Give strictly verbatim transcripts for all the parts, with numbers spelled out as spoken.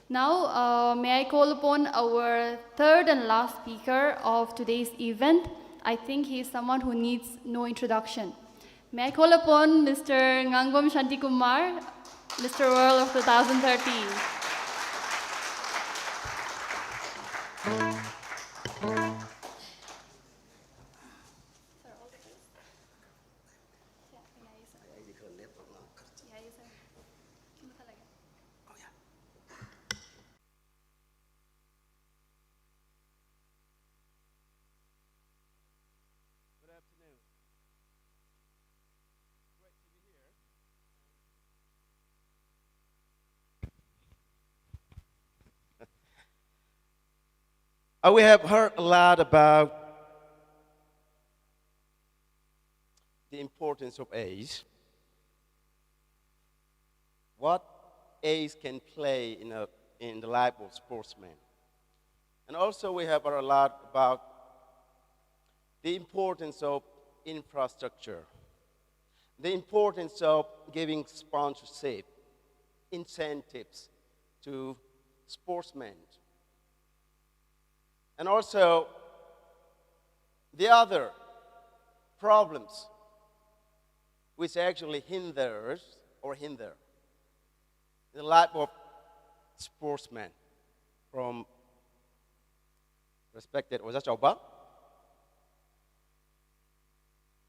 Now, uh, may I call upon our third and last speaker of today's event? I think he is someone who needs no introduction. May I call upon Mister Ngangbom Shantikumar, Mister World of two thousand thirteen. Good afternoon. Great to be here. Uh, we have heard a lot about the importance of age, what age can play in, a, in the life of sportsmen. And also we have heard a lot about the importance of infrastructure, the importance of giving sponsorship, incentives to sportsmen. And also the other problems which actually hinders or hinder the life of sportsmen from respected Oja Chauba.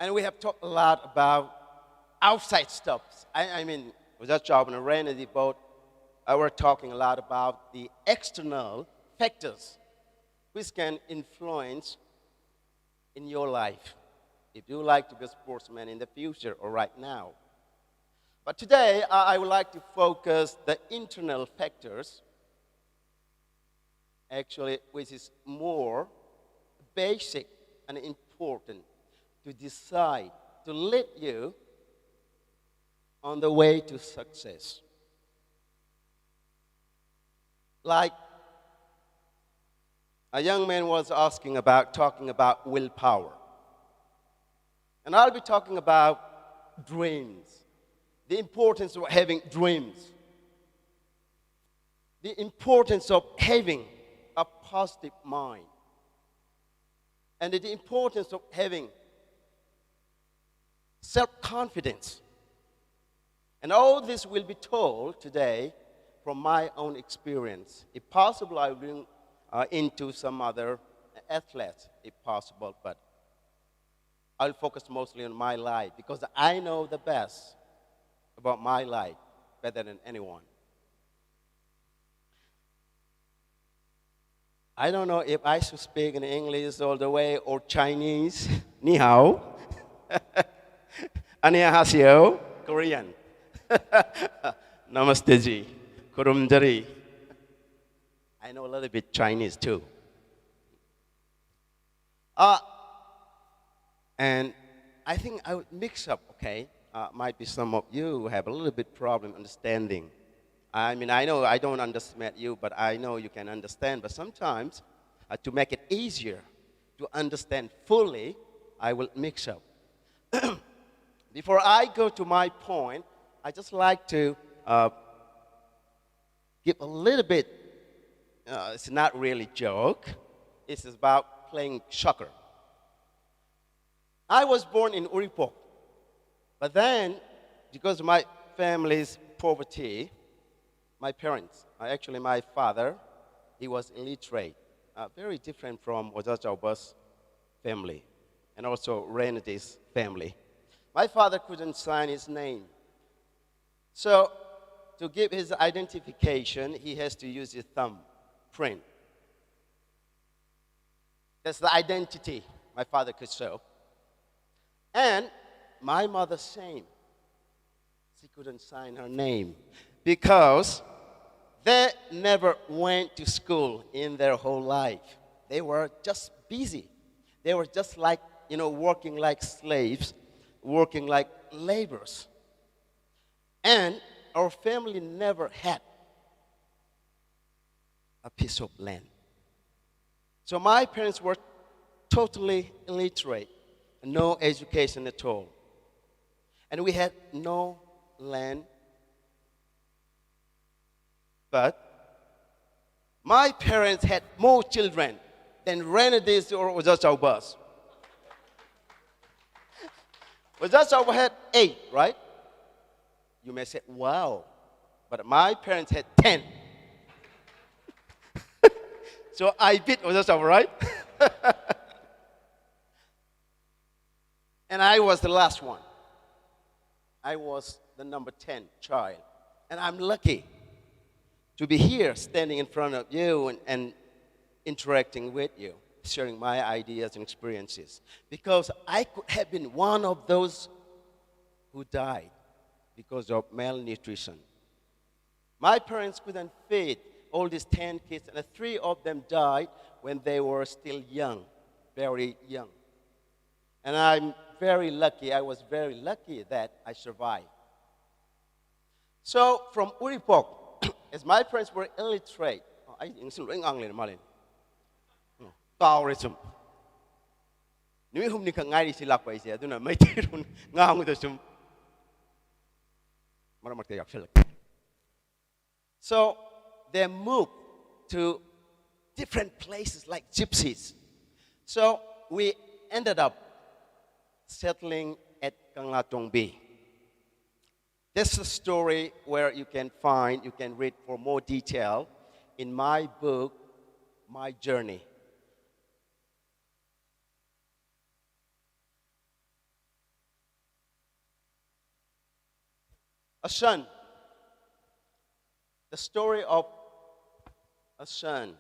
And we have talked a lot about outside stuff. I, I mean, Oja Chauba and Randy both uh, were talking a lot about the external factors which can influence in your life if you like to be a sportsman in the future or right now. But today, I I would like to focus the internal factors, actually, which is more basic and important to decide, to lead you on the way to success. Like a young man was asking about, talking about willpower. And I'll be talking about dreams, the importance of having dreams. The importance of having a positive mind and the importance of having self-confidence. And all this will be told today from my own experience. If possible, I will bring uh, into some other athletes, if possible, but I'll focus mostly on my life because I know the best about my life better than anyone. I don't know if I should speak in English all the way or Chinese. 你好. 안녕하세요. Korean. Namaste ji. Kurumjari. I know a little bit Chinese too. Uh, and I think I would mix up, okay? Uh, might be some of you have a little bit problem understanding. I mean, I know I don't understand you, but I know you can understand. But sometimes, uh, to make it easier to understand fully, I will mix up. Before I go to my point, I just like to uh, give a little bit. Uh, it's not really joke. It's about playing soccer. I was born in Uripok, but then, because of my family's poverty, my parents, uh, actually my father, he was illiterate, uh, very different from Oja Chauba's family, and also Renati's family. My father couldn't sign his name. So, to give his identification, he has to use his thumb print. That's the identity my father could show. And my mother, same. She couldn't sign her name because they never went to school in their whole life. They were just busy. They were just like, you know, working like slaves, working like laborers. And our family never had a piece of land. So my parents were totally illiterate, no education at all. And we had no land, but My parents had more children than Renadis or Oja Chaubas. Oja Chauba had eight, right? You may say, "Wow." But my parents had ten. So I beat Oja Chauba, right? And I was the last one. I was the number ten child. And I'm lucky to be here standing in front of you and, and interacting with you, sharing my ideas and experiences. Because I could have been one of those who died because of malnutrition. My parents couldn't feed all these ten kids, and three of them died when they were still young, very young. And I'm very lucky, I was very lucky that I survived. So from Uripok, as my parents were illiterate, oh, ꯑꯩ English ꯂꯣꯏ ꯉꯥꯡ ꯂꯩꯔꯦ ꯃꯥꯜꯂꯦ꯫ ꯎꯝ, ꯀꯥꯎꯔꯦ ꯁꯨꯝ꯫ ꯅꯨꯃꯤꯠ ꯍꯨꯝꯅꯤ ꯈꯛ ꯉꯥꯏꯔꯤ ꯁꯤ ꯂꯥꯛꯄ ꯑꯩꯁꯦ, ꯑꯗꯨꯅ ꯃꯩꯇꯩꯂꯣꯟ ꯉꯥꯡꯕꯗ ꯁꯨꯝ ꯃꯔꯛ ꯃꯔꯛꯇ ꯌꯥꯎꯁꯜꯂꯛꯀꯦ꯫ So they moved to different places like gypsies. So we ended up settling at Kanglatongbi. This is a story where you can find, you can read for more detail in my book, My Journey. A son. The story of a son,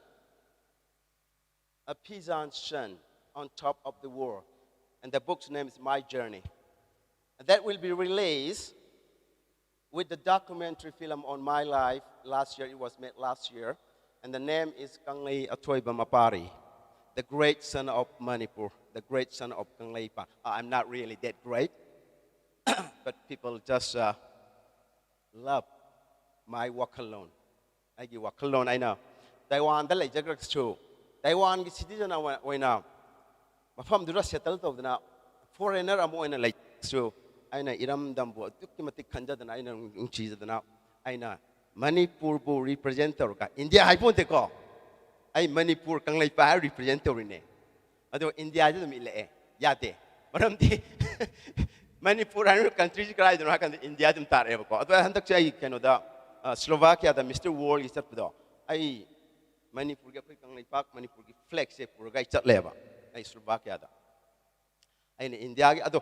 a peasant son on top of the world. And the book's name is My Journey. And that will be released with the documentary film on my life last year. It was made last year. And the name is Kangli Atoiba Mapari, the great son of Manipur, the great son of Kangleipa. I'm not really that great, but people just uh, love my ꯋꯥꯈꯜꯂꯣꯟ꯫ ꯑꯩꯒꯤ ꯋꯥꯈꯜꯂꯣꯟ ꯑꯩꯅ ꯇꯥꯏꯋꯥꯟꯗ ꯂꯩꯖꯈ꯭ꯔꯒꯁꯨ, ꯇꯥꯏꯋꯥꯟꯒꯤ citizen ꯑꯃ ꯑꯣꯏꯅ ꯃꯐꯝꯗꯨꯗ settle ꯇꯧꯗꯅ foreigner ꯑꯃ ꯑꯣꯏꯅ ꯂꯩꯖꯔꯒꯁꯨ, ꯑꯩꯅ ꯏꯔꯝꯗꯝꯕꯨ ꯑꯗꯨꯛꯀꯤ ꯃꯇꯤꯛ ꯈꯟꯖꯗꯅ, ꯑꯩꯅ ꯅꯨꯡꯁꯤꯖꯗꯅ, ꯑꯩꯅ ꯃꯅꯤꯄꯨꯔꯕꯨ ꯔꯤꯄ꯭ꯔꯖꯦꯟ ꯇꯧꯔꯒ, ꯏꯟꯗꯤꯌꯥ ꯍꯥꯏꯄꯣꯟꯇꯦꯀꯣ, ꯑꯩ ꯃꯅꯤꯄꯨꯔ ꯀꯪꯂꯩꯄꯥꯛ ꯍꯥꯏꯔ ꯔꯤꯄ꯭ꯔꯖꯦꯟ ꯇꯧꯔꯤꯅꯦ, ꯑꯗꯣ ꯏꯟꯗꯤꯌꯥꯗꯤ ꯑꯗꯨꯝ ꯏꯜꯂꯛꯑꯦ꯫ ꯌꯥꯗꯦ꯫ ꯃꯔꯝꯗꯤ ꯃꯅꯤꯄꯨꯔ ꯍꯥꯏꯔꯤꯕ ꯀꯟꯇ꯭ꯔꯤꯁꯤ ꯀꯗꯥꯏꯗꯅꯣ ꯍꯥꯏ ꯀꯥꯟꯗ ꯏꯟꯗꯤꯌꯥ ꯑꯗꯨꯝ ꯇꯥꯔꯛꯑꯦꯕꯀꯣ꯫ ꯑꯗꯣ ꯍꯟꯗꯛꯁꯦ ꯑꯩ ꯀꯩꯅꯣꯗ, ꯁ꯭ꯂꯣꯚꯥꯀꯤꯌꯥꯗ ꯃꯤꯁꯇꯔ ꯋꯥꯔꯜꯒꯤ ꯆꯠꯄꯗꯣ, ꯑꯩ ꯃꯅꯤꯄꯨꯔꯒꯤ, ꯑꯩꯈꯣꯏ ꯀꯪꯂꯩꯄꯥꯛ ꯃꯅꯤꯄꯨꯔꯒꯤ ꯐ꯭ꯂꯦꯛꯁꯦ ꯄꯨꯔꯒ ꯑꯩ ꯆꯠꯂꯦꯕ, ꯑꯩ ꯁ꯭ꯂꯣꯚꯥꯀꯤꯌꯥꯗ꯫ ꯑꯩꯅ ꯏꯟꯗꯤꯌꯥꯒꯤ, ꯑꯗꯣ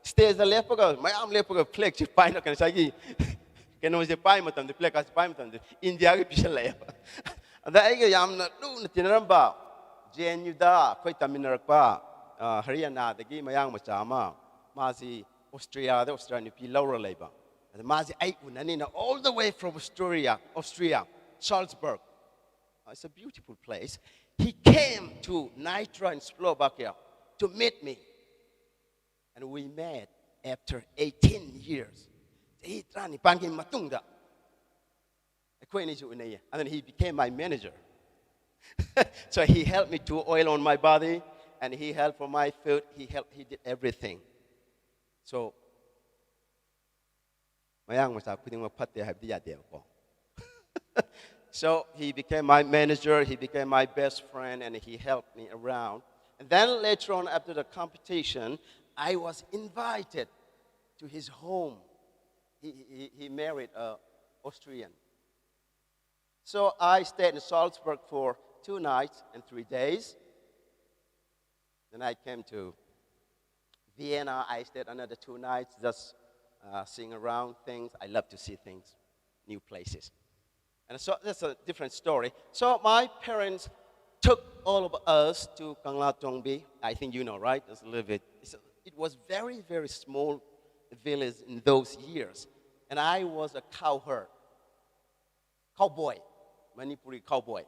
ꯁ꯭ꯇꯦꯖꯇ ꯂꯦꯞꯄꯒ, ꯃꯌꯥꯝ ꯂꯦꯞꯄꯒ ꯐ꯭ꯂꯦꯛꯁꯦ ꯄꯥꯏꯅ, ꯉꯁꯥꯏꯒꯤ ꯀꯩꯅꯣꯁꯦ ꯄꯥꯏ ꯃꯇꯝꯗ, ꯐ꯭ꯂꯦꯛ ꯀꯥꯁꯦ ꯄꯥꯏ ꯃꯇꯝꯗ ꯏꯟꯗꯤꯌꯥꯒꯤ ꯄꯤꯁꯜꯂꯛꯑꯦꯕ꯫ ꯑꯗ ꯑꯩꯒ ꯌꯥꯝꯅ ꯂꯨꯅ ꯇꯤꯟꯅꯔꯝꯕ ꯖꯦ ꯑꯦꯟ ꯌꯨꯗ ꯑꯩꯈꯣꯏ ꯇꯝꯃꯤꯟꯅꯔꯛꯄ, ꯑ, ꯍꯔꯤꯌꯥꯅꯥꯗꯒꯤ ꯃꯌꯥꯡ ꯃꯆꯥ ꯑꯃ, ꯃꯥꯁꯤ ꯑꯣꯁꯇ꯭ꯔꯤꯌꯥꯗ, ꯑꯣꯁꯇ꯭ꯔꯤꯌꯥ ꯅꯨꯄꯤ ꯂꯧꯔ ꯂꯩꯕ꯫ ꯑꯗ ꯃꯥꯁꯦ ꯑꯩ ꯎꯅꯅꯤꯅ, all the way from Austria, Austria, Salzburg. It's a beautiful place. He came to Nitra in Slovakia to meet me. And we met after eighteen years. ꯆꯍꯤ ꯇꯔꯥꯅꯤꯄꯥꯟꯒꯤ ꯃꯇꯨꯡꯗ ꯑꯩꯈꯣꯏ ꯑꯅꯤꯁꯨ ꯎꯅꯩꯌꯦ꯫ And then he became my manager. So he helped me to oil on my body, and he helped for my food. He helped, he did everything. So ꯃꯌꯥꯡ ꯃꯆꯥ ꯈꯨꯗꯤꯡꯃꯛ ꯐꯠꯇꯦ ꯍꯥꯏꯕꯗꯤ ꯌꯥꯗꯦꯕꯀꯣ꯫ So he became my manager, he became my best friend, and he helped me around. And then later on, after the competition, I was invited to his home. He, he, he married a Austrian. So I stayed in Salzburg for two nights and three days. Then I came to Vienna. I stayed another two nights, just, uh, seeing around things. I love to see things, new places. And so that's a different story. So my parents took all of us to Kanglatongbi. I think you know, right? Just a little bit. It's a, it was very, very small village in those years. And I was a cowherd, cowboy, Manipuri cowboy.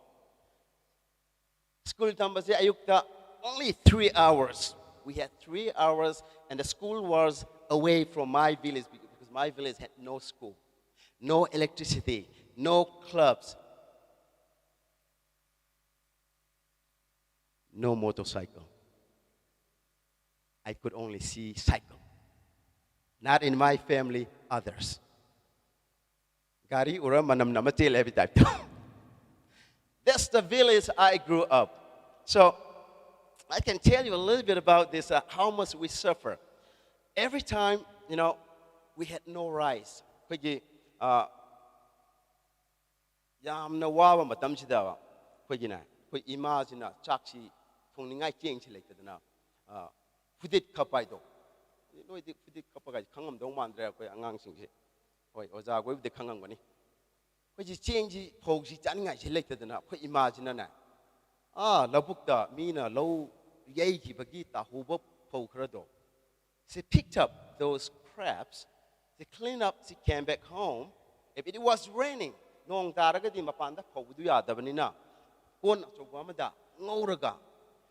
School ꯇꯝꯕꯁꯦ ꯑꯌꯨꯛꯇ, only three hours. We had three hours, and the school was away from my village, because my village had no school, no electricity, no clubs, no motorcycle. I could only see cycle. Not in my family, others. ꯒꯥꯔꯤ ꯎꯔ ꯃꯅꯝ ꯅꯝꯃ ꯆꯦꯜꯂꯦ ꯍꯥꯏꯕ type to. That's the village I grew up. So I can tell you a little bit about this, uh, how much we suffer. Every time, you know, we had no rice. ꯑꯩꯈꯣꯏꯒꯤ, ꯑ, ꯌꯥꯝꯅ ꯋꯥꯕ ꯃꯇꯝꯁꯤꯗ ꯑꯩꯈꯣꯏꯒꯤꯅꯦ, ꯑꯩꯈꯣꯏ ꯏꯃꯥꯁꯤꯅ ꯆꯥꯛꯁꯤ ꯊꯣꯡꯅꯤꯡꯉꯥꯏ ꯆꯦꯡꯁꯤ ꯂꯩꯇꯗꯅ, ꯑ, ꯐꯨꯗꯤꯠ ꯈꯞꯄ ꯍꯥꯏꯗꯣ꯫ ꯅꯣꯏꯗꯤ ꯐꯨꯗꯤꯠ ꯈꯞꯄ ꯀꯥꯏꯁꯦ ꯈꯪꯉꯝꯗꯧ ꯃꯥꯟꯗ꯭ꯔꯦ ꯑꯩꯈꯣꯏ ꯑꯉꯥꯡꯁꯤꯡꯁꯦ꯫ ꯍꯣꯏ, ꯑꯣꯖꯥꯈꯣꯏꯕꯨꯗꯤ ꯈꯪꯉꯝꯒꯅꯤ꯫ ꯑꯩꯈꯣꯏꯁꯤ ꯆꯦꯡꯁꯤ, ꯐꯧꯁꯤ ꯆꯥꯅꯤꯡꯉꯥꯏꯁꯤ ꯂꯩꯇꯗꯅ ꯑꯩꯈꯣꯏ ꯏꯃꯥꯁꯤꯅꯅꯦ, ꯑꯥ, ꯂꯧꯕꯨꯛꯇ ꯃꯤꯅ ꯂꯧ ꯌꯩꯈꯤꯕꯒꯤ ꯇꯥꯍꯧꯕ ꯐꯧ ꯈꯔꯗꯣ, she picked up those scraps, she cleaned up, she came back home. If it was raining, ꯅꯣꯡ ꯇꯥꯔꯒꯗꯤ ꯃꯄꯥꯟꯗ ꯐꯧꯕꯗꯨ ꯌꯥꯗꯕꯅꯤꯅ, ꯀꯣꯟ ꯑꯆꯧꯕ ꯑꯃꯗ ꯉꯧꯔꯒ,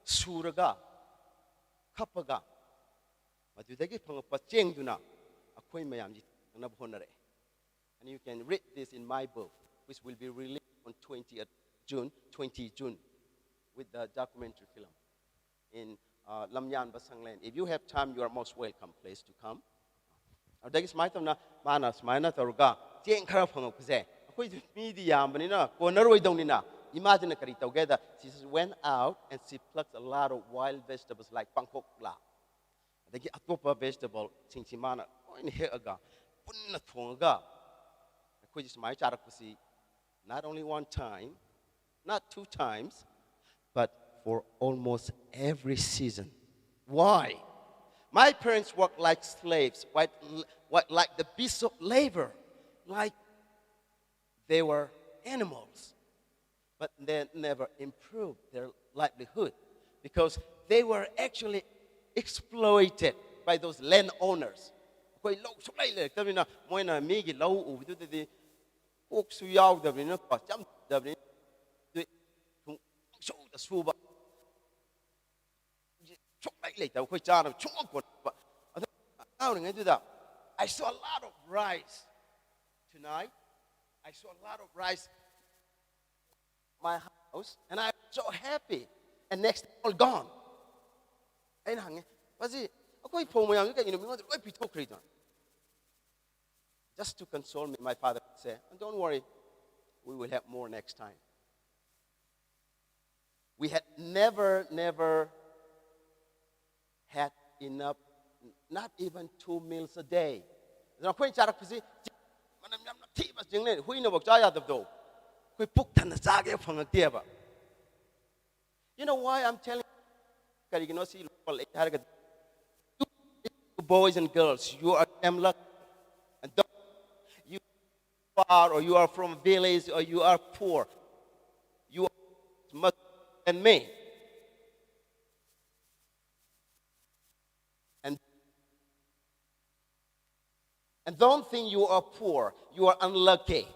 ꯁꯨꯔꯒ, ꯈꯞꯄꯒ, ꯃꯗꯨꯗꯒꯤ ꯐꯪꯉꯛꯄ ꯆꯦꯡꯗꯨꯅ ꯑꯩꯈꯣꯏ ꯃꯌꯥꯝꯁꯤ ꯊꯣꯡꯅꯕ ꯍꯣꯠꯅꯔꯛꯑꯦ꯫ And you can read this in my book, which will be released on twentieth June, twenty June, with the documentary film in, uh, ꯂꯝꯌꯥꯟꯕ ꯁꯪꯂꯦꯟ. If you have time, you are most welcome, please, to come. ꯑꯗꯨꯗꯒꯤ ꯁꯨꯃꯥꯏꯅ ꯇꯧꯅ ꯃꯥꯅ ꯁꯨꯃꯥꯏꯅ ꯇꯧꯔꯒ ꯆꯦꯡ ꯈꯔ ꯐꯪꯉꯛꯄꯁꯦ, ꯑꯩꯈꯣꯏꯗꯤ ꯃꯤꯗꯤ ꯌꯥꯝꯕꯅꯤꯅ ꯀꯣꯟꯅꯔꯣꯏꯗꯧꯅꯤꯅ, ꯏꯃꯥꯁꯤꯅ ꯀꯔꯤ ꯇꯧꯒꯦꯗ, she just went out and she plucked a lot of wild vegetables like ꯄꯥꯡꯈꯣꯛꯂꯥ, ꯑꯗꯒꯤ ꯑꯇꯣꯞꯄ vegetableꯁꯤꯡꯁꯤ ꯃꯥꯅ ꯂꯣꯏꯅ ꯍꯦꯛꯑꯒ ꯄꯨꯟꯅ ꯊꯣꯡꯉꯒ ꯑꯩꯈꯣꯏꯁꯦ ꯁꯨꯃꯥꯏꯅ ꯆꯥꯔꯛꯄꯁꯤ, not only one time, not two times, but for almost every season. Why? My parents worked like slaves, like, like the beasts of labor, like they were animals, but they never improved their livelihood because they were actually exploited by those landowners. ꯑꯩꯈꯣꯏ ꯂꯧ ꯁꯨꯡꯂꯩ ꯂꯩꯔꯛꯇꯕꯅꯤꯅ ꯃꯣꯏꯅ ꯃꯤꯒꯤ ꯂꯧ ꯎꯕꯗꯨꯗꯗꯤ ꯀꯣꯛꯁꯨ ꯌꯥꯎꯗꯕꯅꯤꯅꯀꯣ, ꯆꯝꯗꯕꯅꯤꯅ, ꯑꯗꯨ ꯁꯨꯡ-, ꯁꯨꯗ ꯁꯨꯕ꯫ ꯁꯨꯡꯂꯩ ꯂꯩꯇꯕ, ꯑꯩꯈꯣꯏ ꯆꯥꯅꯕ ꯁꯨꯡꯐꯪ ꯐꯪꯗꯕ꯫ ꯑꯗꯨ ꯑꯉꯥꯡ ꯑꯣꯏꯔꯤꯉꯩꯗꯨꯗ, I saw a lot of rice. Tonight, I saw a lot of rice in my house, and I'm so happy. And next, all gone. ꯑꯩꯅ ꯍꯪꯉꯦ, "ꯃꯁꯤ ꯑꯩꯈꯣꯏ ꯐꯧ ꯃꯌꯥꯝꯁꯤ ꯀꯩꯒꯤꯅꯣ ꯃꯤꯉꯣꯟꯗ ꯂꯣꯏ ꯄꯤꯊꯣꯛꯈ꯭ꯔꯤꯗꯣ?" Just to console me, my father would say, "Don't worry, we will have more next time." We had never, never had enough, not even two meals a day. ꯑꯗꯨꯅ ꯑꯩꯈꯣꯏꯅ ꯆꯥꯔꯛꯄꯁꯤ ꯃꯅꯝ ꯌꯥꯝ ꯅꯝꯊꯤꯕ ꯆꯤꯡꯅꯩ, ꯍꯨꯏꯅꯐꯥꯎ ꯆꯥ ꯌꯥꯗꯕꯗꯣ, ꯑꯩꯈꯣꯏ ꯄꯨꯛ ꯊꯟꯅ ꯆꯥꯒꯦ ꯐꯪꯉꯛꯇꯦꯕ꯫ You know why I'm telling? ꯀꯔꯤꯒꯤꯅꯣ ꯁꯤ ꯄꯜꯂꯛꯏ ꯍꯥꯏꯔꯒꯗꯤ, you boys and girls, you are damn lucky. And don't, you are, or you are from a village, or you are poor, you are much than me. And, and don't think you are poor, you are unlucky.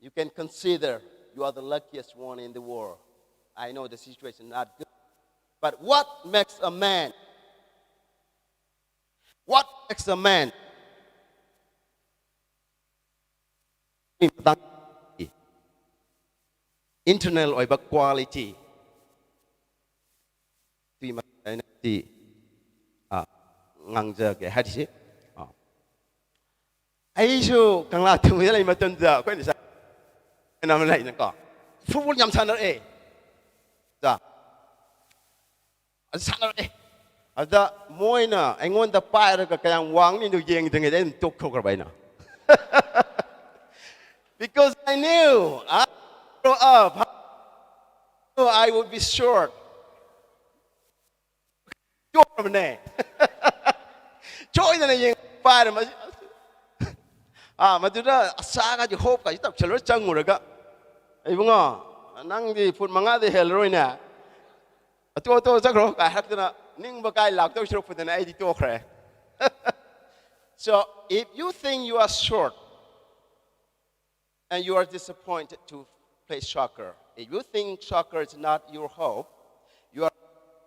You can consider you are the luckiest one in the world. I know the situation is not good. But what makes a man? What makes a man? Internal ꯑꯣꯏꯕ quality. ꯇꯨꯒꯤ ꯃꯇꯥꯡꯗ ꯑꯩꯅ ꯁꯤ, ꯑ, ꯉꯥꯡꯖꯒꯦ ꯍꯥꯏꯔꯤꯁꯤ꯫ ꯑ, ꯑꯩꯁꯨ ꯀꯪꯂꯥ ꯇꯨꯝꯕꯤꯗ ꯂꯩ ꯃꯇꯝꯗ ꯑꯩꯈꯣꯏꯅ ꯁꯥ-, ꯑꯃ ꯂꯩꯅꯀꯣ, ꯐꯨꯠꯕꯣꯜ ꯌꯥꯝ ꯁꯥꯟꯅꯔꯛꯑꯦ꯫ ꯖꯥ꯫ ꯑꯗꯨ ꯁꯥꯟꯅꯔꯛꯑꯦ꯫ ꯑꯗꯨꯗ ꯃꯣꯏꯅ ꯑꯩꯉꯣꯟꯗ ꯄꯥꯏꯔꯒ ꯀꯌꯥꯝ ꯋꯥꯡꯅꯤꯗꯣ ꯌꯦꯡꯗ꯭ꯔꯤꯉꯩꯗ ꯑꯩ ꯑꯗꯨꯝ ꯇꯣꯛꯊꯣꯛꯈ꯭ꯔꯕ ꯑꯩꯅ꯫ Because I knew, I grow up, I knew I would be short. ꯆꯣꯛꯈ꯭ꯔꯕꯅꯦ꯫ ꯁꯣꯏꯗꯅ ꯌꯦꯡ ꯄꯥꯏꯔ ꯃꯁꯤ-, ꯑꯥ, ꯃꯗꯨꯗ ꯑꯁꯥꯒꯁꯦ ꯍꯣꯞꯀꯁꯦ ꯇꯧꯁꯜꯂꯨꯔ ꯆꯪꯉꯨꯔꯒ, "ꯏꯕꯨꯡꯉꯣ, ꯅꯪꯗꯤ ꯐꯨꯠ ꯃꯉꯥꯗꯤ ꯍꯦꯜꯂꯔꯣꯏꯅꯦ꯫ ꯑꯇꯣ ꯑꯇꯣ ꯆꯠꯈ꯭ꯔꯣ" ꯀꯥꯏ ꯍꯥꯏꯔꯛꯇꯅ ꯅꯤꯡꯕ ꯀꯥꯏ ꯂꯥꯛꯇꯧ ꯁꯔꯨꯛꯄꯨꯗꯅ ꯑꯩꯗꯤ ꯇꯣꯛꯈ꯭ꯔꯦ꯫ So, if you think you are short, and you are disappointed to play soccer, if you think soccer is not your hope, you are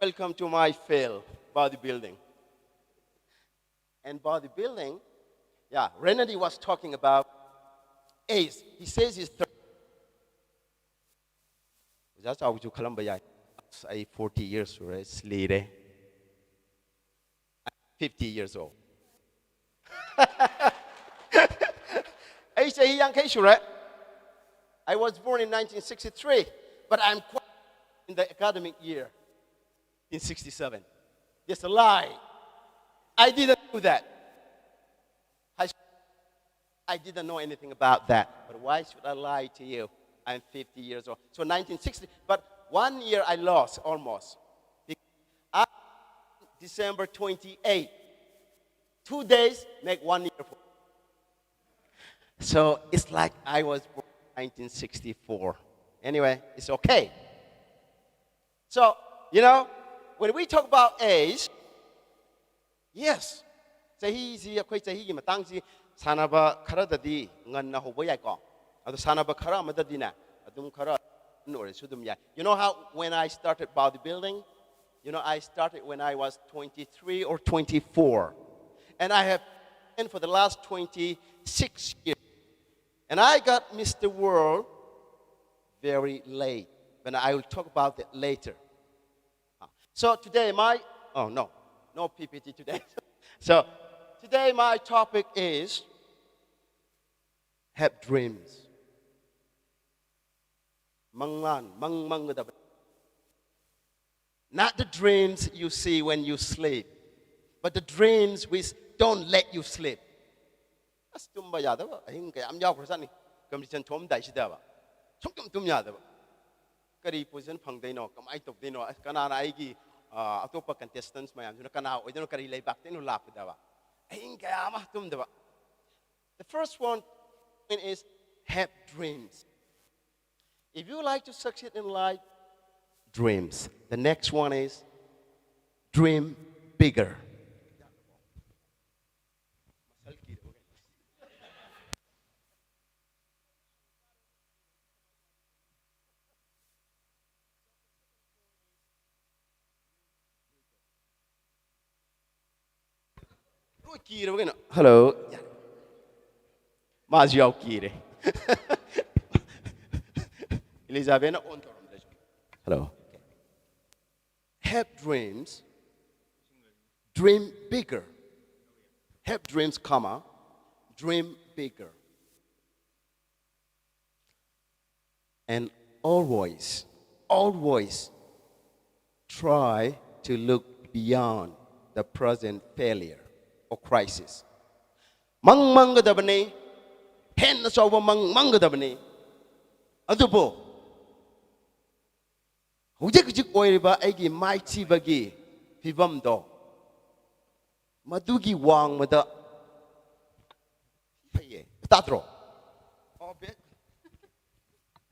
welcome to my field, bodybuilding. And bodybuilding, yeah, Renedy was talking about age. He says he's thirty. ꯑꯣꯖꯥ ꯆꯥꯎꯕꯁꯨ ꯈꯜꯂꯝꯕ ꯌꯥꯏ꯫ ꯑꯁ, ꯑꯩ forty years ꯁꯨꯔꯦ, ꯑꯁ, ꯂꯤꯔꯦ꯫ Fifty years old. ꯑꯩ ꯆꯍꯤ ꯌꯥꯡꯈꯩ ꯁꯨꯔꯦ. I was born in nineteen sixty-three, but I'm quite in the academic year in sixty-seven. That's a lie. I didn't do that. I, I didn't know anything about that. But why should I lie to you? I'm fifty years old. So nineteen sixty, but one year I lost almost. I, December twenty-eight. Two days make one year. So it's like I was born in nineteen sixty-four. Anyway, it's okay. So, you know, when we talk about age, yes, ꯆꯍꯤꯁꯤ, ꯑꯩꯈꯣꯏ ꯆꯍꯤꯒꯤ ꯃꯇꯥꯡꯁꯤ ꯁꯥꯟꯅꯕ ꯈꯔꯗꯗꯤ ꯉꯟꯅ ꯍꯧꯕ ꯌꯥꯏꯀꯣ. ꯑꯗꯣ ꯁꯥꯟꯅꯕ ꯈꯔ ꯑꯃꯗꯗꯤꯅꯦ, ꯑꯗꯨꯝ ꯈꯔ ꯑꯍꯟ ꯑꯣꯏꯔꯁꯨ ꯑꯗꯨꯝ ꯌꯥꯏ. You know how when I started bodybuilding? You know, I started when I was twenty-three or twenty-four. And I have been for the last twenty-six years. And I got Mister World very late. But I will talk about that later. So today my, oh no, no P P T today. So today my topic is have dreams. ꯃꯪꯂꯥꯟ, ꯃꯪ ꯃꯪꯒꯗꯕ. Not the dreams you see when you sleep, but the dreams which don't let you sleep. ꯑꯁ, ꯇꯨꯝꯕ ꯌꯥꯗꯕ ꯑꯍꯤꯡ ꯀꯌꯥꯝ ꯌꯥꯎꯈ꯭ꯔꯖꯥꯠꯅꯤ, competition ꯊꯣꯛꯑꯝꯗꯥꯏꯁꯤꯗꯕ. ꯁꯨꯡꯇꯨꯝ ꯇꯨꯝ ꯌꯥꯗꯕ. ꯀꯔꯤ position ꯐꯪꯗꯣꯏꯅꯣ, ꯀꯃꯥꯏꯅ ꯇꯧꯗꯣꯏꯅꯣ, ꯑꯁ, ꯀꯅꯥꯅ ꯑꯩꯒꯤ, ꯑ, ꯑꯇꯣꯞꯄ contestants ꯃꯌꯥꯝꯁꯤꯅ ꯀꯅꯥ ꯑꯣꯏꯗꯣꯏꯅꯣ, ꯀꯔꯤ ꯂꯩꯕꯥꯛꯇꯩꯅꯣ ꯂꯥꯛꯄꯗꯕ. ꯑꯍꯤꯡ ꯀꯌꯥ ꯑꯃ ꯇꯨꯝꯗꯕ. The first one is have dreams. If you like to succeed in life, dreams. The next one is dream bigger. ꯂꯣꯏ ꯀꯤꯔꯕ ꯀꯩꯅꯣ? Hello. ꯃꯥꯁꯨ ꯌꯥꯎ ꯀꯤꯔꯦ. ꯏꯂꯤꯖꯥꯕꯦꯠꯅ on ꯇꯧꯔꯝꯗ꯭ꯔꯁꯨ. Hello. Have dreams. Dream bigger. Have dreams, comma, dream bigger. And always, always try to look beyond the present failure or crisis. ꯃꯪ ꯃꯪꯒꯗꯕꯅꯤ, ꯍꯦꯟꯅ ꯆꯥꯎꯕ ꯃꯪ ꯃꯪꯒꯗꯕꯅꯤ꯫ ꯑꯗꯨꯕꯨ ꯍꯧꯖꯤꯛ ꯍꯧꯖꯤꯛ ꯑꯣꯏꯔꯤꯕ ꯑꯩꯒꯤ ꯃꯥꯏꯊꯤꯕꯒꯤ ꯐꯤꯕꯝꯗꯣ, ꯃꯗꯨꯒꯤ ꯋꯥꯡꯃꯗ ꯐꯩꯌꯦ꯫ ꯇꯥꯗ꯭ꯔꯣ?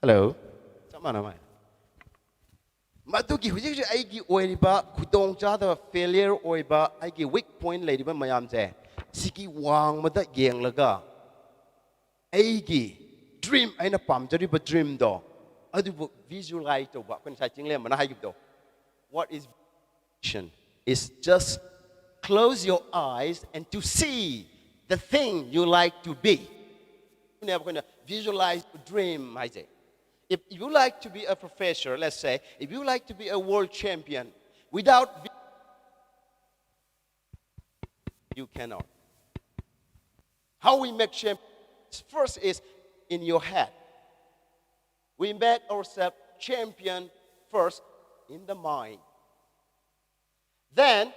ꯍꯜꯂꯣ? ꯆꯞ ꯃꯥꯟꯅ ꯃꯥꯏ꯫ ꯃꯗꯨꯒꯤ ꯍꯧꯖꯤꯛ ꯍꯧꯖꯤꯛ ꯑꯩꯒꯤ ꯑꯣꯏꯔꯤꯕ ꯈꯨꯗꯣꯡꯆꯥꯗꯕ, ꯐꯦꯂꯤꯌꯔ ꯑꯣꯏꯕ, ꯑꯩꯒꯤ ꯋꯤꯛ ꯄꯣꯏꯟꯠ ꯂꯩꯔꯤꯕ ꯃꯌꯥꯝꯁꯦ, ꯁꯤꯒꯤ ꯋꯥꯡꯃꯗ ꯌꯦꯡꯂꯒ ꯑꯩꯒꯤ ꯗ꯭ꯔꯤꯝ, ꯑꯩꯅ ꯄꯥꯝꯖꯔꯤꯕ ꯗ꯭ꯔꯤꯝꯗꯣ, ꯑꯗꯨꯕꯨ ꯚꯤꯖꯨꯑꯦꯂꯥꯏꯖ ꯇꯧꯕ꯫ ꯑꯩꯈꯣꯏ ꯉꯁꯥꯏ ꯆꯤꯡꯂꯦꯝꯕꯅ ꯍꯥꯏꯈꯤꯕꯗꯣ, what is vision? Is just close your eyes and to see the thing you like to be. ꯑꯗꯨꯅꯦꯕ ꯑꯩꯈꯣꯏꯅ visualize dream ꯍꯥꯏꯁꯦ꯫ If you like to be a professor, let's say, if you like to be a world champion, without vi-, you cannot. How we make champions? First is in your head. We make ourselves champion first in the mind. Then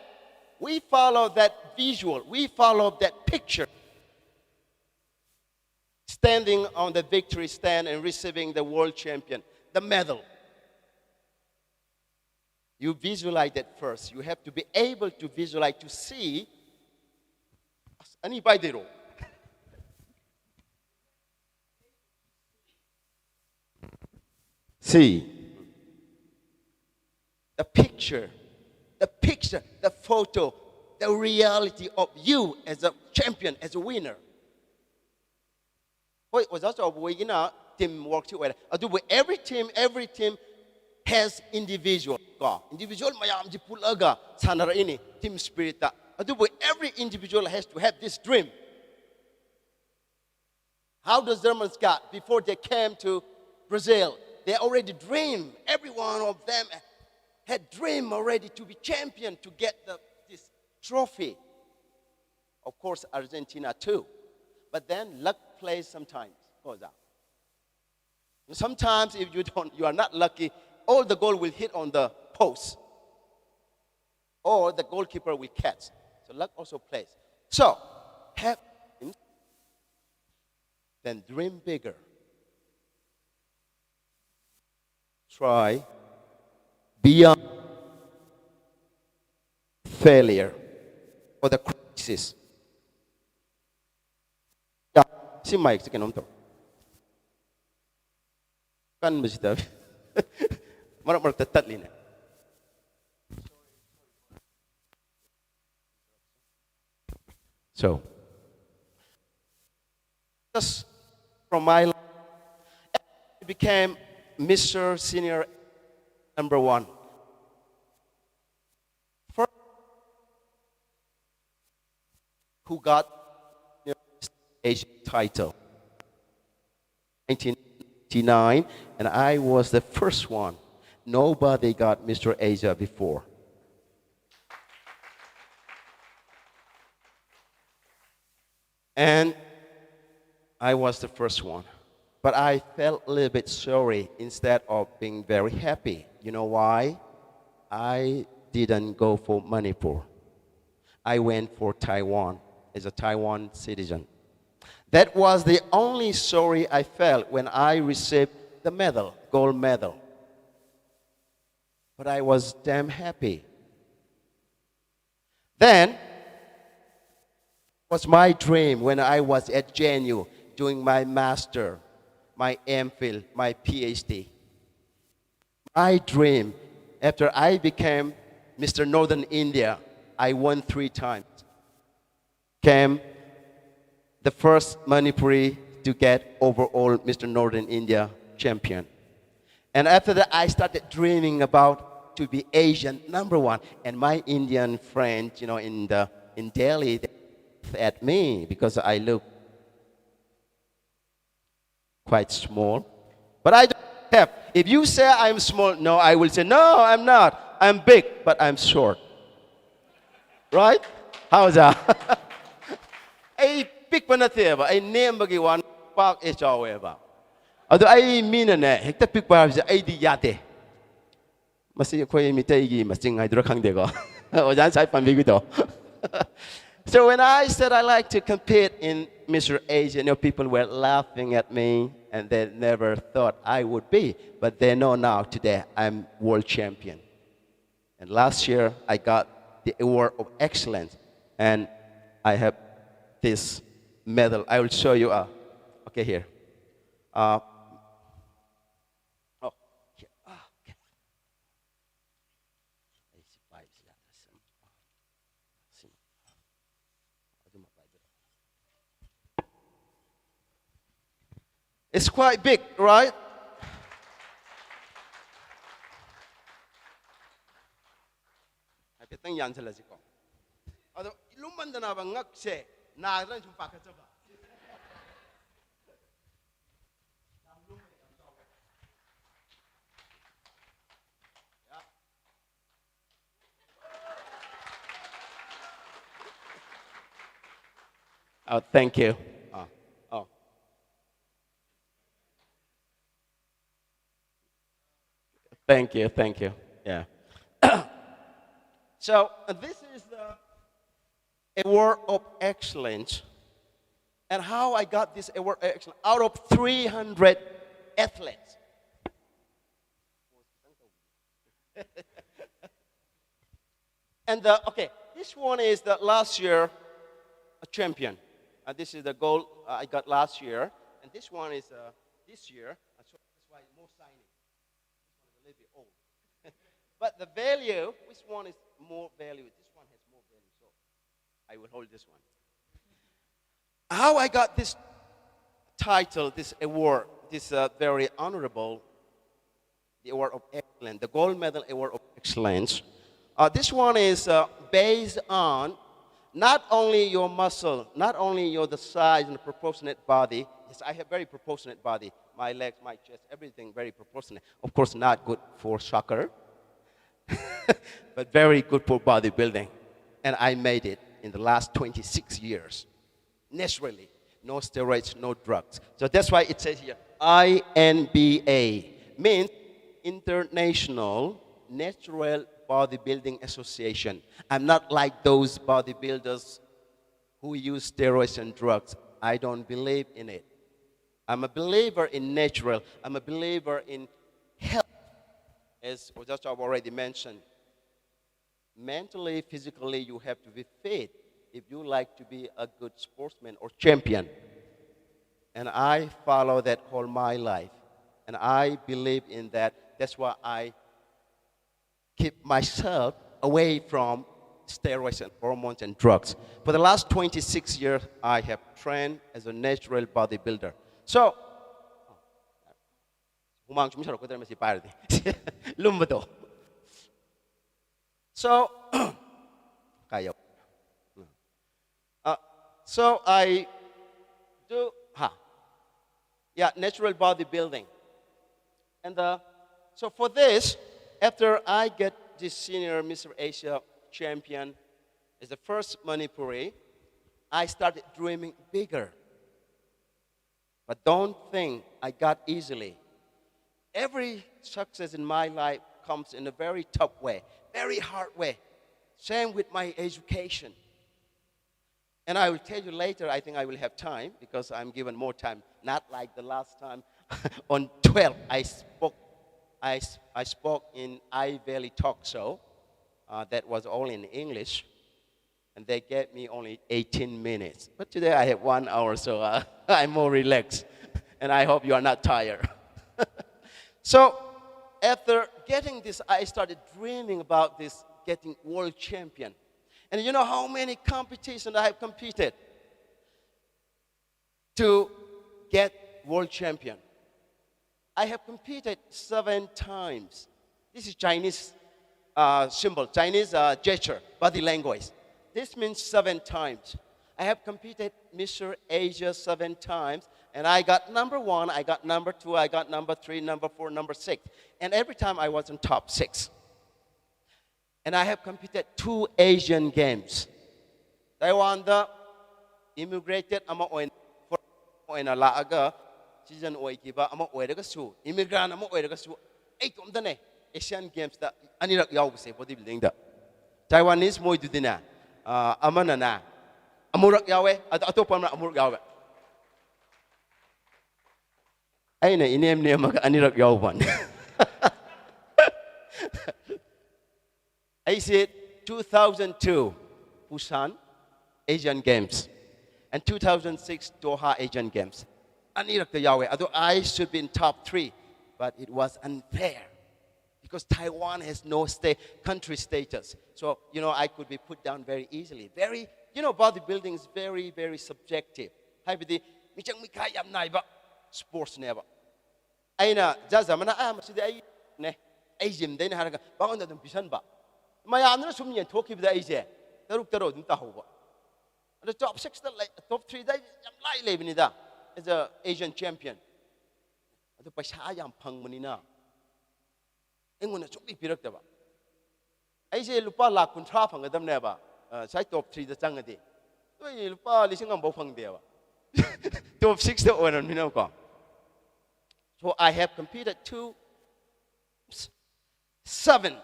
we follow that visual, we follow that picture. Standing on the victory stand and receiving the world champion, the medal. You visualize that first. You have to be able to visualize, to see. ꯑꯅꯤ ꯄꯥꯏꯗꯣꯏꯔꯣ? See. The picture, the picture, the photo, the reality of you as a champion, as a winner. ꯍꯣꯏ, ꯑꯣꯖꯥ ꯆꯥꯎꯕ ꯍꯣꯏꯒꯤꯅ team work ꯁꯤ ꯑꯣꯏꯔꯦ, ꯑꯗꯨꯕꯨ every team, every team has individual ꯀꯣ, individual ꯃꯌꯥꯝꯁꯤ ꯄꯨꯜꯂꯒ ꯁꯥꯟꯅꯔꯛꯏꯅꯤ team spirit ꯇ꯫ ꯑꯗꯨꯕꯨ every individual has to have this dream. How the Germans got, before they came to Brazil, they already dreamed. Every one of them had dreamed already to be champion, to get the, this trophy. Of course, Argentina too. But then luck plays sometimes. Cosa? Sometimes if you don't, you are not lucky, all the goal will hit on the post. Or the goalkeeper will catch. So luck also plays. So, have dreams, then dream bigger. Try beyond failure or the crisis. Ya, si mic si kainom to. Kan ba sida? Marak marak tatat lina. So, just from my life, I became Mister Senior number one. First, who got Asian title? nineteen ninety-nine, and I was the first one. Nobody got Mister Asia before. And I was the first one. But I felt a little bit sorry instead of being very happy. You know why? I didn't go for Manipur. I went for Taiwan as a Taiwan citizen. That was the only sorry I felt when I received the medal, gold medal. But I was damn happy. Then was my dream when I was at J N U doing my master, my M Phil, my P H D. My dream, after I became Mister Northern India, I won three times. Came the first Manipuri to get overall Mister Northern India champion. And after that, I started dreaming about to be Asian number one. And my Indian friend, you know, in the in Delhi, they laugh at me because I look quite small. But I don't care. If you say I'm small, no, I will say, no, I'm not. I'm big, but I'm short. Right? How's that? ꯑꯩ ꯄꯤꯛꯄ ꯅꯠꯇꯦꯕ, ꯑꯩ ꯅꯦꯝꯕꯒꯤ ꯋꯥ, ꯄꯥꯛꯑꯦ ꯆꯥꯎꯋꯦꯕ꯫ ꯑꯗꯣ ꯑꯩ ꯃꯤꯅꯅꯦ ꯍꯦꯛꯇ ꯄꯤꯛꯄ ꯍꯥꯏꯕꯁꯦ ꯑꯩꯗꯤ ꯌꯥꯗꯦ꯫ ꯃꯁꯤ ꯑꯩꯈꯣꯏ ꯃꯤꯇꯩꯒꯤ ꯃꯆꯤꯡ ꯍꯥꯏꯗꯨꯔꯥ ꯈꯪꯗꯦꯀꯣ꯫ ꯑꯣꯖꯥꯅ ꯉꯁꯥꯏ ꯄꯟꯕꯤꯈꯤꯗꯣ꯫ So when I said I like to compete in Mister Asia, you know, people were laughing at me and they never thought I would be. But they know now today I'm world champion. And last year I got the award of excellence. And I have this medal. I will show you. Uh, okay, here. Uh, oh, here. Ah, okay. It's quite big, right? ꯍꯥꯏꯐꯦꯠꯇꯪ ꯌꯥꯟꯁꯤꯜꯂꯁꯤꯀꯣ꯫ ꯑꯗꯣ ꯂꯨꯝꯃꯟꯗꯅꯕ ꯉꯛꯁꯦ ꯅꯥꯒꯗ꯭ꯔꯥꯅ ꯁꯨꯝ ꯄꯥꯈꯠꯆꯕ꯫ Oh, thank you. Oh, oh. Thank you, thank you. Yeah. So, uh, this is the award of excellence. And how I got this award of excellence out of three hundred athletes. And the, okay, this one is the last year a champion. And this is the gold, uh, I got last year. And this one is, uh, this year. And so that's why more signing. This one is a little bit old. But the value, which one is more value? This one has more value. So I will hold this one. How I got this title, this award, this, uh, very honorable, the Award of Excellence, the Gold Medal Award of Excellence. Uh, this one is, uh, based on not only your muscle, not only your, the size and the proportionate body. Yes, I have very proportionate body. My legs, my chest, everything very proportionate. Of course, not good for soccer, but very good for bodybuilding. And I made it in the last twenty-six years. naturally. No steroids, no drugs. So that's why it says here, I N B A means International Natural Bodybuilding Association. I'm not like those bodybuilders who use steroids and drugs. I don't believe in it. I'm a believer in natural. I'm a believer in health, as Ojacho already mentioned. Mentally, physically, you have to be fit if you like to be a good sportsman or champion. And I follow that all my life. And I believe in that. That's why I keep myself away from steroids and hormones and drugs. For the last twenty-six years, I have trained as a natural bodybuilder. So, ꯍꯨꯃꯥꯡ ꯁꯨꯝ ꯁꯧꯔꯛꯀꯗ꯭ꯔꯥ ꯃꯁꯤ ꯄꯥꯏꯔꯗꯤ? ꯂꯨꯝꯕꯗꯣ. So, ꯀꯥꯏ ꯌꯧ? Uh, so I do, ha, yeah, natural bodybuilding. And uh, so for this, after I get this senior Mister Asia champion as the first Manipuri, I started dreaming bigger. But don't think I got easily. Every success in my life comes in a very tough way, very hard way. Same with my education. And I will tell you later, I think I will have time because I'm given more time. Not like the last time on twelve, I spoke, I, s- I spoke in Eye Valley talk show. Uh, that was all in English. And they gave me only eighteen minutes. But today I have one hour, so uh, I'm more relaxed. And I hope you are not tired. So after getting this, I started dreaming about this getting world champion. And you know how many competitions I have competed to get world champion? I have competed seven times. This is Chinese uh, symbol, Chinese uh, gesture, body language. This means seven times. I have competed Mister Asia seven times, and I got number one, I got number two, I got number three, number four, number six. And every time I was in top six. And I have competed two Asian Games. Taiwan, the immigrated ꯑꯃ ꯑꯣꯏꯅ ꯑꯣꯏꯅ ꯂꯥꯛꯑꯒ citizen ꯑꯣꯏꯈꯤꯕ ꯑꯃ ꯑꯣꯏꯔꯒꯁꯨ, ꯏꯃꯤꯒ꯭ꯔꯥꯟ ꯑꯃ ꯑꯣꯏꯔꯒꯁꯨ, ꯑꯩ ꯏꯇꯣꯝꯇꯅꯦ ꯑꯦꯁꯤꯌꯥꯟ ꯒꯦꯝꯁꯇ ꯑꯅꯤꯔꯛ ꯌꯥꯎꯕꯁꯦ ꯕꯣꯗꯤ ꯕꯤꯜꯗꯤꯡꯗ꯫ ꯇꯥꯏꯋꯥꯅꯤꯁ ꯃꯣꯏꯗꯨꯗꯤꯅꯦ, ꯑ, ꯑꯃꯅꯅꯦ ꯑꯃꯨꯔꯛ ꯌꯥꯎꯋꯦ, ꯑꯗꯣ ꯑꯇꯣꯞꯄ ꯑꯃꯅ ꯑꯃꯨꯔꯛ ꯌꯥꯎꯋꯦ꯫ ꯑꯩꯅ ꯏꯅꯦꯝ ꯅꯦꯝꯃꯒ ꯑꯅꯤꯔꯛ ꯌꯥꯎꯕꯅꯦ꯫ ꯑꯩꯁꯦ two thousand two Busan Asian Games and two thousand six Doha Asian Games ꯑꯅꯤꯔꯛꯇ ꯌꯥꯎꯋꯦ꯫ ꯑꯗꯣ I should be in top three, but it was unfair because Taiwan has no state, country status. So, you know, I could be put down very easily. Very, you know, bodybuilding is very, very subjective. ꯍꯥꯏꯕꯗꯤ ꯃꯤꯆꯪ ꯃꯤꯈꯥꯏ ꯌꯥꯝ ꯅꯥꯏꯕ ꯁ꯭ꯄꯣꯔꯠꯁꯅꯦꯕ꯫ ꯑꯩꯅ ꯖꯖ ꯑꯃꯅ, "ꯑꯥ, ꯃꯁꯤꯗꯤ ꯑꯩꯅꯦ, ꯑꯩ ꯖꯤꯝꯗꯩꯅ" ꯍꯥꯏꯔꯒ ꯃꯉꯣꯟꯗ ꯑꯗꯨꯝ ꯄꯤꯁꯟꯕ꯫ ꯃꯌꯥꯝꯗꯨꯅ ꯁꯨꯝ ꯌꯦꯟꯊꯣꯛꯈꯤꯕꯗ ꯑꯩꯁꯦ ꯇꯔꯨꯛ ꯇꯔꯨꯛ ꯑꯗꯨꯝ ꯇꯥꯍꯧꯕ꯫ ꯑꯗꯣ ꯇꯣꯞ ꯁꯤꯛꯁꯇ ꯂꯩ, ꯇꯣꯞ ꯊ꯭ꯔꯤꯗ ꯑꯩ ꯌꯥꯝ ꯂꯥꯏ ꯂꯩꯕꯅꯤꯗ, as a Asian champion꯫ ꯑꯗꯣ ꯄꯩꯁꯥ ꯌꯥꯝ ꯐꯪꯕꯅꯤꯅ ꯑꯩꯉꯣꯟꯗ ꯁꯨꯡꯄꯤ ꯄꯤꯔꯛꯇꯕ꯫ ꯑꯩꯁꯦ ꯂꯨꯄꯥ ꯂꯥꯈ ꯀꯨꯟꯊ꯭ꯔꯥ ꯐꯪꯒꯗꯕꯅꯦꯕ, ꯑ, ꯁ꯭ꯋꯥꯏ ꯇꯣꯞ ꯊ꯭ꯔꯤꯗ ꯆꯪꯉꯗꯤ꯫ ꯑꯗꯣ ꯑꯩ ꯂꯨꯄꯥ ꯂꯤꯁꯤꯡ ꯑꯃꯐꯥꯎ ꯐꯪꯗꯦꯕ꯫ ꯇꯣꯞ ꯁꯤꯛꯁꯇ ꯑꯣꯏꯔꯕꯅꯤꯅꯀꯣ꯫ So I have competed two, seven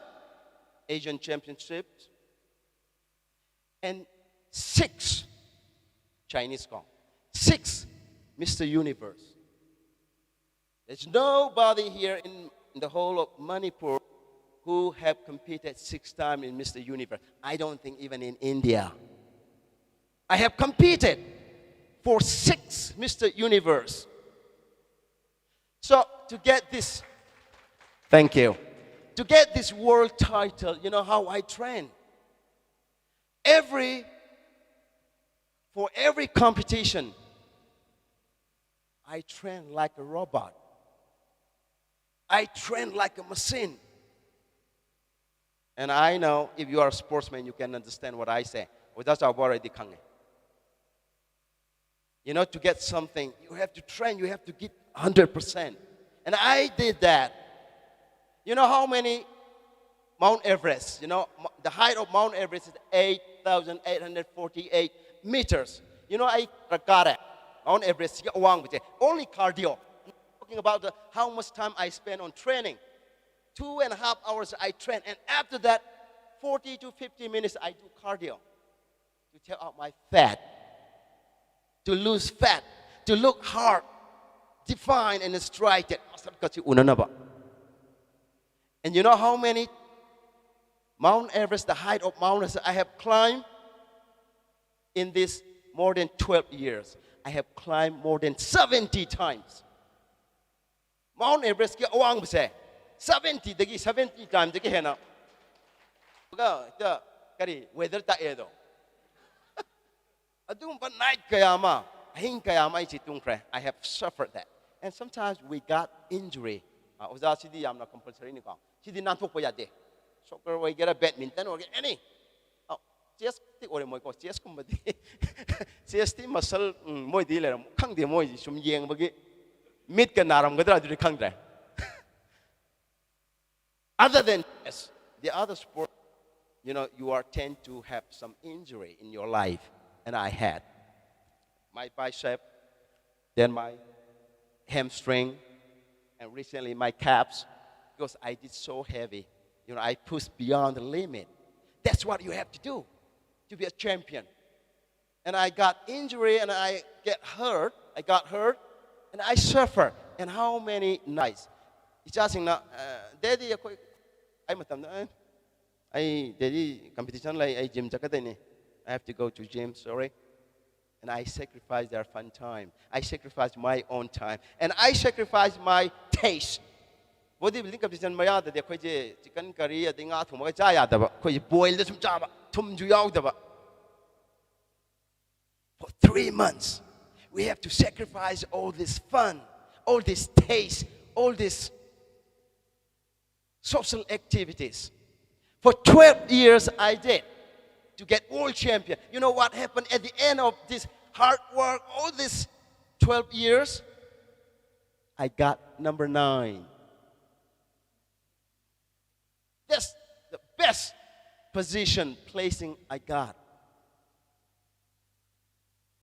Asian Championships and six Chinese kong, six Mister Universe. There's nobody here in the whole of Manipur who have competed six times in Mister Universe. I don't think even in India. I have competed for six Mister Universe. So to get this, thank you. To get this world title, you know how I train? Every, for every competition, I train like a robot. I train like a machine. And I know if you are a sportsman, you can understand what I say. Well, that's our already ꯈꯪꯉꯦ. You know, to get something, you have to train, you have to give hundred percent. And I did that. You know how many Mount Everest, you know, m- the height of Mount Everest is eight thousand eight hundred forty-eight meters. You know, ꯑꯩ ꯀꯥꯔꯦ Mount Everest ꯁꯤꯒꯤ ꯑꯋꯥꯡꯕꯁꯦ, only cardio. I'm talking about the, how much time I spend on training. Two and a half hours I train, and after that, forty to fifty minutes I do cardio to take out my fat, to lose fat, to look hard, define and strike that ꯃꯁꯛꯀꯁꯤ ꯎꯅꯅꯕ. And you know how many Mount Everest, the height of Mount Everest I have climbed in this more than twelve years? I have climbed more than seventy times. Mount Everest ꯀꯤ ꯑꯋꯥꯡꯕꯁꯦ seventy ꯗꯒꯤ, seventy time ꯗꯒꯤ ꯍꯦꯟꯅ ꯍꯦꯛꯇ ꯀꯔꯤ weather ꯇꯥꯛꯑꯦꯗꯣ. ꯑꯗꯨꯒꯨꯝꯕ night ꯀꯌꯥ ꯑꯃ, ꯑꯍꯤꯡ ꯀꯌꯥ ꯑꯃ ꯑꯩꯁꯤ ꯇꯨꯝꯈ꯭ꯔꯦ. I have suffered that. And sometimes we got injury. ꯑ, ꯑꯣꯖꯥ, ꯁꯤꯗꯤ ꯌꯥꯝꯅ compulsory ꯅꯤꯀꯣ. ꯁꯤꯗꯤ ꯅꯥꯟꯊꯣꯛꯄ ꯌꯥꯗꯦ. Soccer ꯑꯣꯏꯒꯦꯔꯥ, badminton ꯑꯣꯏꯒꯦꯔꯥ, any. ꯑ, chess ꯇꯤ ꯑꯣꯏꯔꯝꯃꯣꯏꯀꯣ. Chess ꯀꯨꯝꯕꯗꯤ, chess ꯇꯤ muscle, ꯎꯝ, ꯃꯣꯏꯗꯤ ꯂꯩꯔꯝ-, ꯈꯪꯗꯦ, ꯃꯣꯏꯁꯤ ꯁꯨꯝ ꯌꯦꯡꯕꯒꯤ ꯃꯤꯠꯀ ꯅꯥꯔꯝꯒꯗ꯭ꯔꯥ ꯑꯗꯨꯗꯤ ꯈꯪꯗ꯭ꯔꯦ. Other than chess, the other sport, you know, you are tend to have some injury in your life. And I had my bicep, then my hamstring, and recently my calves, because I did so heavy. You know, I pushed beyond the limit. That's what you have to do to be a champion. And I got injury and I get hurt. I got hurt and I suffer. And how many nights? ꯏꯆꯥꯁꯤꯡꯅ, "ꯑ, Daddy, ꯑꯩꯈꯣꯏ," ꯑꯩ ꯃꯇꯝꯗ, "ꯑ, ꯑꯩ Daddy competition ꯂꯩ, ꯑꯩ gym ꯆꯠꯀꯗꯣꯏꯅꯤ. I have to go to gym, sorry." And I sacrifice their fun time. I sacrifice my own time. And I sacrifice my taste. Body building competition ꯃꯌꯥꯗꯗꯤ ꯑꯩꯈꯣꯏꯁꯦ chicken curry ꯑꯗꯩ ꯉꯥ ꯊꯣꯡꯕꯒ ꯆꯥ ꯌꯥꯗꯕ. ꯑꯩꯈꯣꯏꯁꯦ boilꯗ ꯁꯨꯝ ꯆꯥꯕ, ꯊꯨꯝꯁꯨ ꯌꯥꯎꯗꯕ. For three months, we have to sacrifice all this fun, all this taste, all this social activities. For twelve years, I did to get world champion. You know what happened at the end of this hard work, all these twelve years? I got number nine. That's the best position placing I got.